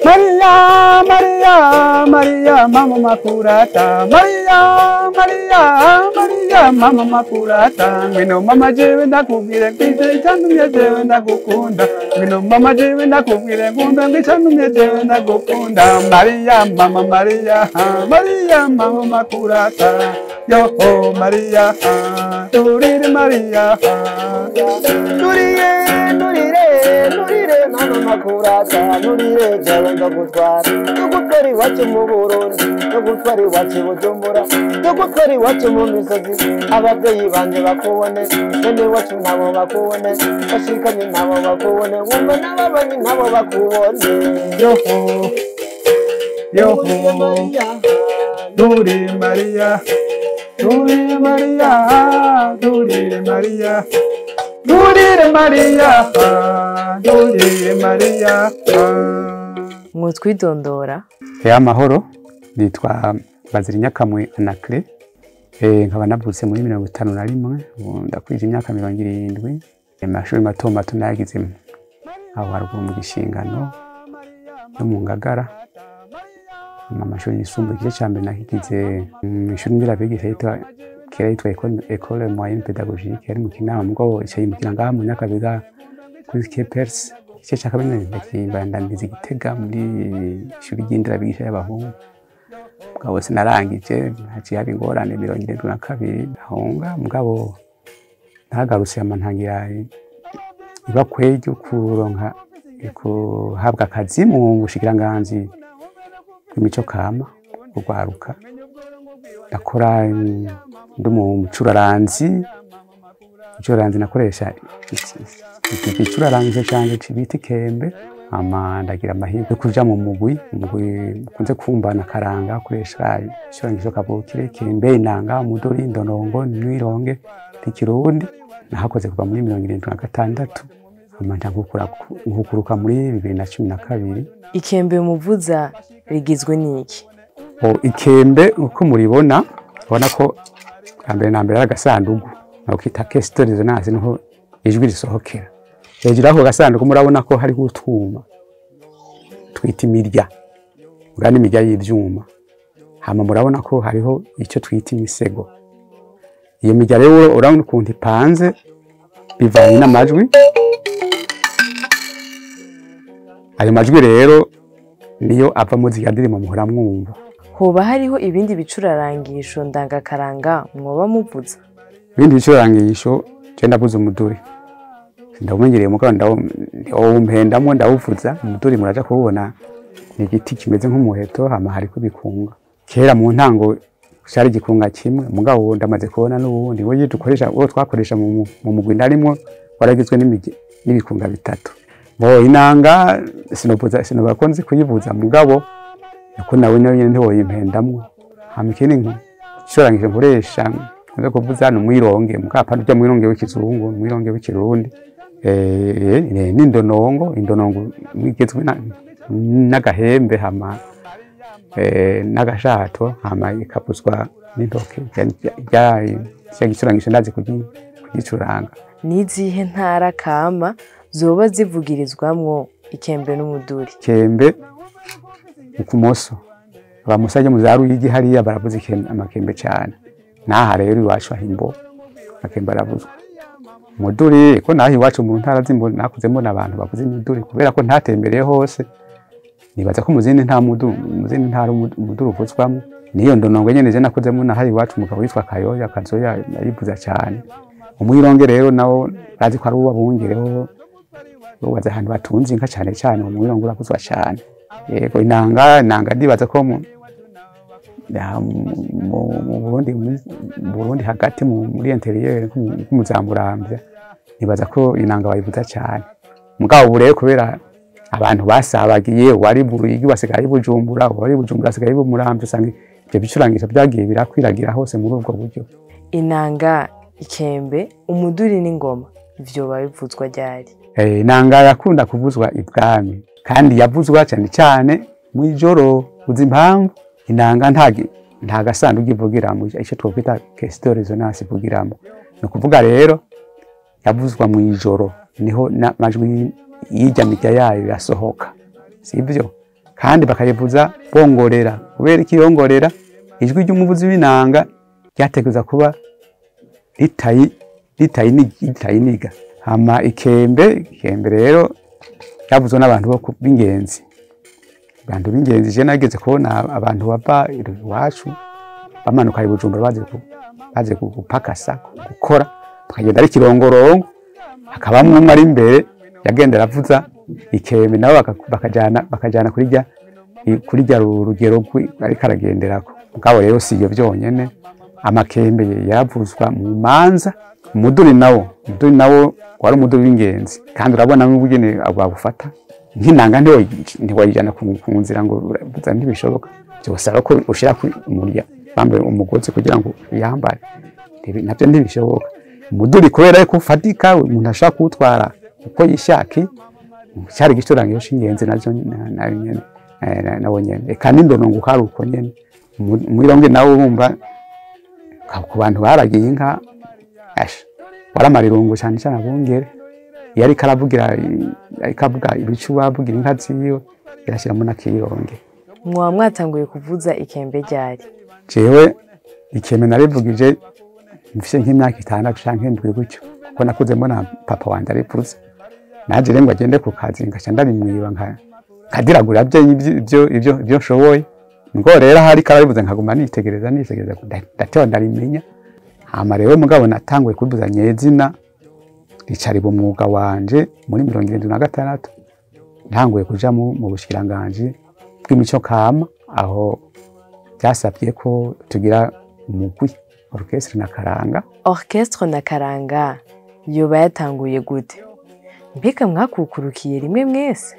Maria, Maria, Maria, mama makurata. Maria, Maria, Maria, mama makurata. Ngwino mama jewe ndakubwire ngwite icyantumye jewe ndagukunda. Ngwino mama jewe ndakubwire ngunda ngicyantumye jewe ndagukunda. Maria, mama Maria, Maria, mama makurata. Yo Maria, turire Maria. Nurire, nurire, nurire mama makurata. Nurire jewe ndagutwara. Ndagutwara iwacu mu Burundi, ndagutwara iwacu i Bujumbura, ndagutwara iwacu mu misozi. Abavyeyi banje bakubone, bene iwacu nabo bakubone, bashikanye nabo bakubone, wumve n'ababanyi nabo bakubone. Yoho, yoho, nurire Maria, nurire Maria, nurire Maria, nurire Maria, nurire Maria. Mwotwidondora. Amahoro, nitwa Bazirinyakamwe Anaclet, nkaba navutse muri 51, ubu ndakwije imyaka 70. Amashuri mato mato nayagize aho haruguru mu Gishingano no mu Ngagara. Amashuri yisumbuye igice ca mbere nakigize mw'ishuri nderabigisha yitwa kera yitwa Ecole Moyenne Pédagogique yari mu Kinama, mugabo ica yimukira ngaha mu Nyakabiga kuri Kepers. Igice ca kabiri ndakibandaniza i Gitega muri ishuri ry'inderabigisha y'abahungu. Mugabo sinarangije, haciye haba ingorane 72 ndahunga, mugabo ntagarutse hama ntangira ibakwe ryo kuronka kuhabwa akazi mu bushikiranganji bw'imico kama urwaruka. Ndakora ndi mu mucuraranzi, mucuraranzi nakoresha igicurarangisho canje bita ikembe. Hama ndagira amahirwe yo kuja mu mugwi, umugwi ukunze kumbana akaranga, akoresha igicurangisho kavukire, ikembe, inanga, umuduri, indonongo, n'imwironge ry'ikirundi. Nahakoze kuva muri 76, hama nca nkukuruka muri 2012. Ikembe muvuza rigizwe n'iki? Ikembe uko muribona, ubona ko bwa mbere na mbere ari agasandugu, nako kita caisse de résonance, niho ijwi risohokera. Hejuru y'ako gasanduku murabona ko hariho utwuma twita imirya, ubwa n'imirya y'ivyuma. Hama murabona ko hariho icyo twita imisego. Iyo mirya rero urabona ukuntu ipanze bivanye n'amajwi. Ayo majwi rero niyo ava mu zirya ndirimbo muhora mwumva. Hoba hariho ibindi bicurarangisho ndangakaranga mwoba muvuza? Ibindi bicurarangisho je ndavuza umuduri. Ndawumenyereye mugabo ndawumpendamwo ndawuvuza. Umuduri muraja kuwubona ni igiti kimeze nk'umuheto, hama hariko ibikunga. Kera mu ntango cari igikunga kimwe, mugabo ndamaze kubona n'ubundi we dukoresha, uwo twakoresha mu mugwi ndarimwo waragizwe n'ibikunga bitatu. Bo inanga sinovuza, sinobakonze kuyivuza, mugabo niko nawe nawe nyene ntiwoyimpendamwo. Hama ikindi ncurangisho nkoresha nkunze kuvuza ni umwironge, mugabo apana urya mwironge w'ikizungu, umwironge w'ikirundi. N'indonongo, indonongo igizwe n'agahembe hama n'agashato, hama ikavuzwa n'intoke. Cya gicurangisho ndazi kugicuranga. Nizihe ntara kama zoba zivugirizwamwo ikembe n'umuduri? Ikembe ukumoso, abamusaje mu za Ruyigi hariya baravuza amakembe cyane. Naha rero iwacu ahimbo akembe aravuzwa. Umuduri ko naho iwacu mu ntara z'imbo nakuze mbona abantu bavuza imiduri, kubera ko ntatembereye hose. Nibaza ko mu zindi nta mudu, mu zindi ntara umuduri uvuzwamo. Niyo ndonongo nyene je nakuze mbona hari iwacu umugabo witwa Kayoya Kazoya yayivuza cyane. Umwironge rero nawo bazi ko ari uwo abungereho, bubaze ahantu batunze inka cyane cyane, umwironge uravuzwa cyane. Yego inanga, inanga ndibaza ko mu Burundi, mu Burundi hagati muri interieur nk'umuzamuramvya, nibaza ko inanga bayivuza cyane. Mugabo ubu rero kubera abantu basabagiye, wari Buruyigi wasigaye Bujumbura, wari Bujumbura asigaye Muramvya, usanga ivyo bicurangisho byagiye birakwiragira hose muri ubwo buryo. Inanga, ikembe, umuduri n'ingoma vyoba bivuzwa ryari? Inanga yakunda kuvuzwa ibwami, kandi yavuzwa cyane cyane mw'ijoro. Uzi impamvu? Inanga nta gasanduku ivugiramo, icyo twokwita caisse de résonance ivugiramo. Ni ukuvuga rero yavuzwa mu ijoro, niho n'amajwi y'ijya mirya yayo yasohoka, sibyo? Kandi bakayivuza bongorera. Kubera iki yongorera? Ijwi ry'umuvuzi w'inanga ryategereza kuba ritayiniga. Hama ikembe rero yavuzwe n'abantu b'ingenzi. Abantu b'ingenzi, je nageze kubona abantu bava iwacu bamanuka i Bujumbura baje gupakasa, gukora, bakagenda ari kirongorongo, hakabamwe umwe ari imbere yagenda aravuza ikembe, nabo bakajana kuri rya rugero ariko aragenderako. Mugabo rero si ibyo byonyene, amakembe yaravuzwa mu manza. Umuduri nawo wari umuduri w'ingenzi, kandi urabona n'ubugene babufata nk'inanga, ntiwayijana ku nzira ngo uravuza, ntibishoboka. Byosaba ko ushira ku umurya bambaye umugozi kugira ngo uyambare, nabyo ntibishoboka. Umuduri kubera ko ufatika, umuntu ashaka kuwutwara uko yishaki, cyari igicurangisho c'ingenzi navyo nyene, nawo nyene. Eka n'indonongo kari uko nyene. Umwironge nawo urumva ku bantu baragiye inka, asha waramara irungu cyane cyane abungere. Iyo ariko aravugira, ariko avuga ibicu, avugira inka ziwe, yarashyiramo n'akironge. Mwaba mwatanguye kuvuza ikembe ryari? Jewe ikembe narivugije mfise nk'imyaka 6 canke 7 gutyo, kuko nakuze mbona papa wanje arivuza. Naje rero ngo agende ku kazi, ngaca ndabimwiba nkadiragura ibyo nshoboye. Ngo rero hari karabivuze, nkaguma nitegereza nitegereza, ndatewa ndarimenya. Hama rero mugabo natanguye kubivuza nyezina ricariba umwuga wanje muri 76, ntanguye kuja mu bushikiranganji bw'imico kama, aho byasabye ko tugira umugwi orchestre na karanga. Orchestre na karanga yoba yatanguye gute? Mbega mwakukurukiye rimwe mwese?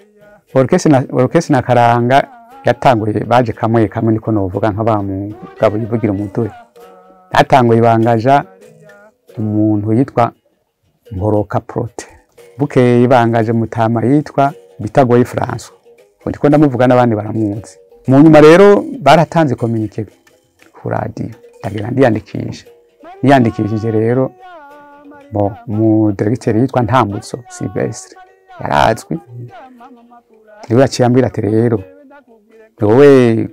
Orchestre na karanga yatanguye baje kamwe kamwe, niko novuga nka ba mugabo yivugira umuduri. Yatanguye bangaja umuntu yitwa Nkoroka Prote, bukeye bangaje mutama yitwa Bitagoye François, ndiko ndamuvuga n'abandi baramuzi. Mu nyuma rero baratanze communique ku radio, ndagira ndiyandikisha. Niyandikishije rero, bo mu directeur yitwa Ntambutso Sylvestre yarazwi, niwe yaciye ambwira ati rero wowe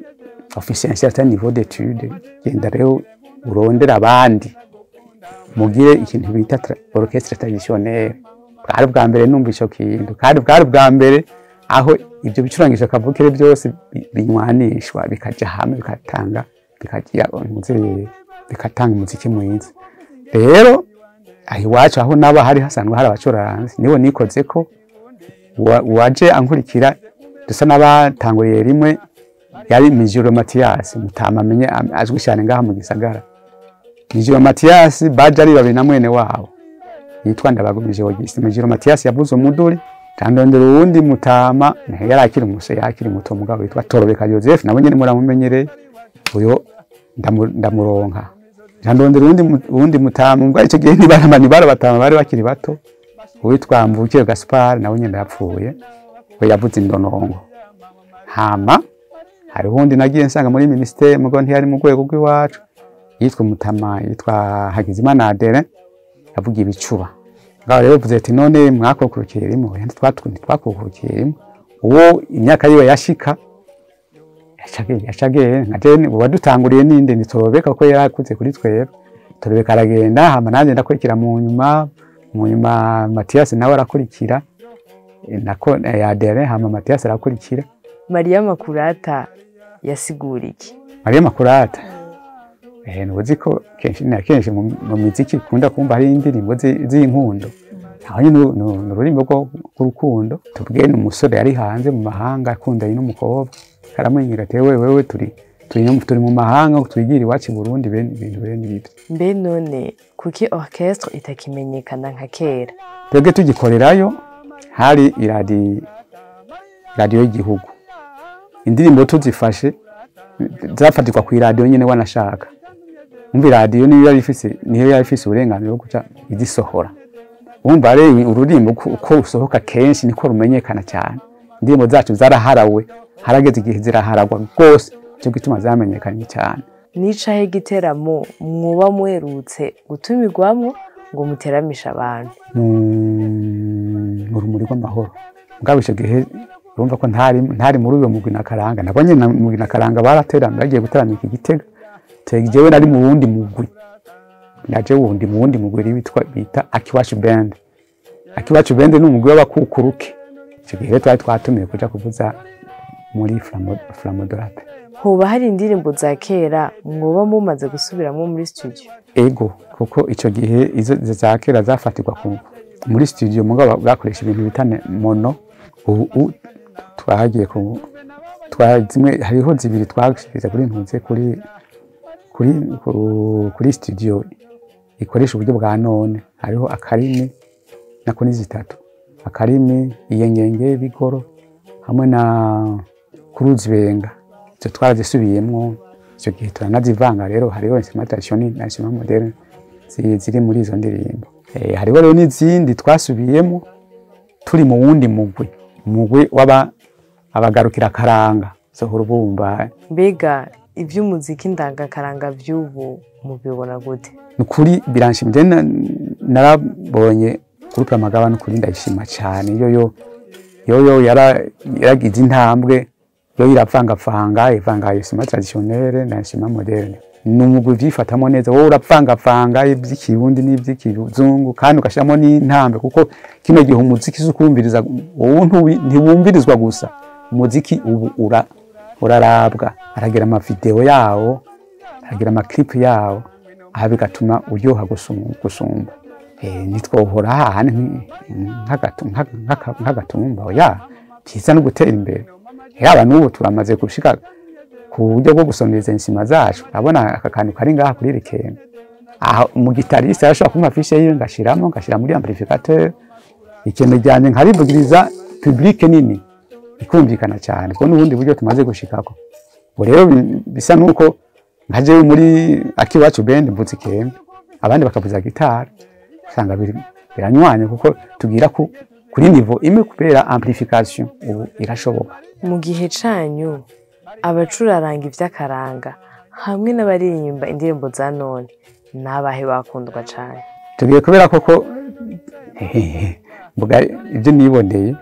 officier un certain niveau d'étude, genda rero urondera abandi mugire ikintu bita orchestre traditionnelle. Bwari bwa mbere numva ico kintu, kandi bwari bwa mbere aho ibyo bicurangisho kavukire byose binywanishwa, bikaja hamwe, bikatanga bikagira bikatanga umuziki mwiza. Rero aho iwacu aho naba hari hasanzwe hari abacuraranzi, nibo nikoze ko uwaje ankurikira dusa n'abatanguriye rimwe yari Mijiro Mathias, mutama amenye azwi cyane ngaha mu gisagara. Mijiro Mathias baje ari babiri na mwene wabo yitwa Ndabagumije Auguste. Mijiro Mathias yavuze umuduri, tandondera uwundi mutama yari akiri umusore, yakiri muto mugabo yitwa Torobeka Joseph, nabo nyene muramumenyereye, uyo ndamuronka. Tandondera uwundi mutama, ubwo icyo gihe ntibara batama bari bakiri bato, uwitwa Mvukire Gaspard, nawe nyene yapfuye, we yavuze indonongo. Hama hari uwundi nagiye nsanga muri ministere, mugabo ntiyari mu rwego rw'iwacu, yitwa Mutama, yitwa Hakizimana Adere, yavuga ibicuba. Ngaho rero bivuze ati none mwakukurukiye rimwe? Ntitwakukurukiye rimwe. Uwo imyaka yiwe yashika yacageye nka jene uwadutanguriye ninde ni Torobeka, kuko yarakuze kuri twebwe. Torobeka aragenda, hama nanjye ndakurikira mu nyuma, mu nyuma Mathias nawe arakurikira, nako Adere, hama Mathias arakurikira. Mariya Makurata yasigura iki? Mariya Makurata, ntuzi ko kenshi na kenshi mu miziki ikunda kumva hari indirimbo z'inkundo. Aho nyine ni ururimbo rw'urukundo. Tubwiye ni umusore yari hanze mu mahanga akundanye n'umukobwa, aramwinginga ati wewe wewe turi mu mahanga twigira iwacu i Burundi, bene ibintu bene ibyo. Mbe none kuki orchestre itakimenyekana nka kera? Twebwe tugikorerayo hari iradiyo y'igihugu. Indirimbo tuzifashe zafatirwa ku iradiyo nyine wanashaka. Umva iradiyo niyo yari ifise, niyo yari ifise uburenganzira bwo kuca izisohora. Umva rero ururimbo uko rusohoka kenshi niko rumenyekana cyane. Indirimbo zacu zaraharawe, harageze igihe ziraharagwa rwose. Cyo gituma zamenyekanye cyane. Nicahe giteramo mwoba muherutse gutumirwamo ngo muteramishe abantu? Mu Rumuri rw'Amahoro. Mugabo ico gihe urumva ko ntari muri uyo mugwi na Karanga. Nabo nyene mugwi na Karanga baraterana, bagiye gutaramika Igitega. Jewe nari mu wundi mugwi. Naje wundi mu wundi mugwi witwa bita Akiwacu Band. Akiwacu Band ni umugwi w'abakukuruke. Ico gihe twari twatumiwe kuja kuvuza muri Flamodorate. Hoba hari indirimbo za kera mwoba mumaze gusubiramo muri studio? Ego, kuko ico gihe izo za kera zafatirwa muri studio, mugabo bakoresha ibintu bita mono. Ubu twagiye ku zimwe, hariho zibiri twashyize kuri ntunze kuri studio ikoresha uburyo bwa none. Hariho akarimi nako ni zitatu, akarimi, iyengenge bigoro hamwe na kuruzi benga. Izo twarazisubiyemwo ico gihe turanazivanga. Rero hariho instrument traditionnel na instrument moderne ziri muri izo ndirimbo. Hariho rero n'izindi twasubiyemo turi mu wundi mugwi w'aba abagarukira karanga sohora ubumba. Mbega ivy'umuziki ndangakaranga vy'ubu mubibona gute? Nukuri biranshimye, narabonye groupe Amagaba, nukuri ndayishima cyane. Yoyo yaragize intambwe, yo iravangavanga, ivanga instrument traditionnel na instrument moderne. Ni umugwi vyifatamo neza, wowe uravangavanga ivy'ikirundi n'ivy'ikizungu kandi ugashiramo n'intambe, kuko kino gihe umuziki si ukumviriza, wowe ntiwumvirizwa gusa. Umuziki ubu urarabwa, aragira amavideo yawo, aragira amaclip yawo, aha bigatuma uryoha gusumba. Nitwohora hahandi nk'agatumba, oya, byiza no gutera imbere. Yaba n'ubu turamaze gushika ku buryo bwo gusoneza insima zacu. Urabona aka kantu kari ngaha kuri iri kembe, aha umugitariste arashobora kumpa fiche yiwe, ngashira muri amplificateur, ikembe ryanje nkarivugiriza public nini ikumvikana cyane. Kuko n'ubundi buryo tumaze gushikako. Ubu rero bisa nuko nka jewe muri Akiwacu Band mvuze ikembe, abandi bakavuza gitari, usanga biranywanye kuko tugira kuri niveau imwe kubera amplification ubu irashoboka. Mu gihe canyu abacuraranga ivy'akaranga hamwe n'abaririmba indirimbo za none nabahe bakundwa cane? Tugiye kubera koko mvuga ibyo niboneye,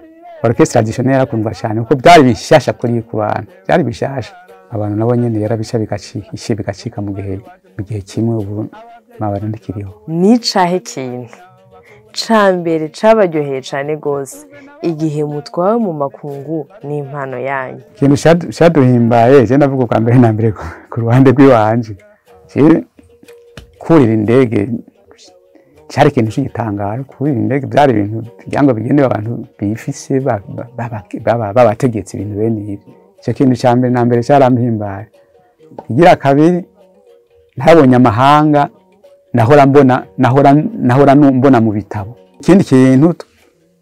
orchestre traditionnelle yarakundwa cyane kuko byari bishasha kuri ku bantu, byari bishasha. Abantu nabo nyene yarabisha bigacika mu gihe kimwe, ubu mabara ndikiriho. Nicahe kintu ca mbere cabaryoheye cane gose igihe mutwawe mu makungu n'impano yanyu? Ikintu caduhimbaye, je ndavuga bwa mbere na mbere ku ruhande rw'iwanje, kurira indege cyari ikintu c'igitangaro. Kurira indege byari ibintu kugira ngo bigenewe abantu bifise babategetse ibintu bene ibi. Ico kintu ca mbere na mbere carampimbaye. Igira kabiri, nabonye amahanga nahora mbona mu bitabo. Ikindi kintu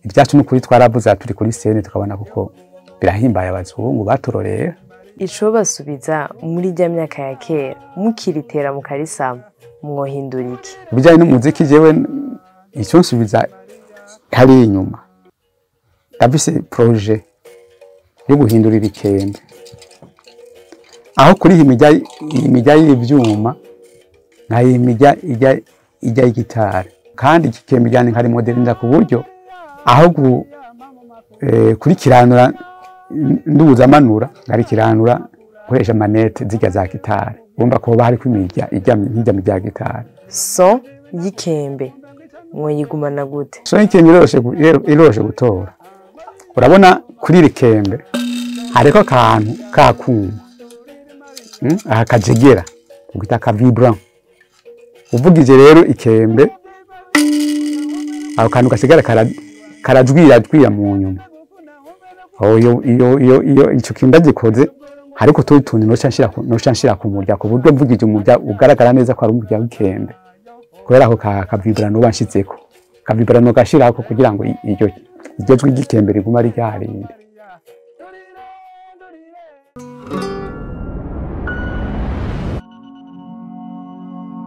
ibyacu n'ukuri twaravuze turi kuri scene tukabona kuko birahimbaye abazungu baturorera. Ico basubiza muri rya myaka ya kera mukiritera mukarisama mwohindura iki? Bijanye n'umuziki, jewe icyo nsubiza hari inyuma, ndafise projet yo guhindura ibikembe, aho kuri imijya y'ivyuma nka imijya ijya y'igitari, kandi ikikembe cyane nkari modernza ku buryo aho kurikiranura nduza manura nkarikiranura nkoresha manette zijya za gitari. Urumva ko hoba hariko imijya ijya nk'ijya gitari. So y'ikembe mwoyigumana gute? So y'ikembe iroroshe gutora. Urabona kuri iri kembe hariko akantu kakuma, aha kajegera ugita ka vibrant. Uvugije rero ikembe ako kantu gasigara karajwira mu nyuma. Iyo ico kinda gikoze hariko tundi tuntu noca nshira ku murya, ku buryo mvugije umurya ugaragara neza ko ari umurya w'ikembe, kubera ako ka vibrant uba nshizeko, ka vibrant gashirako kugira ngo iryo jwi ry'ikembe riguma ari ryarindi.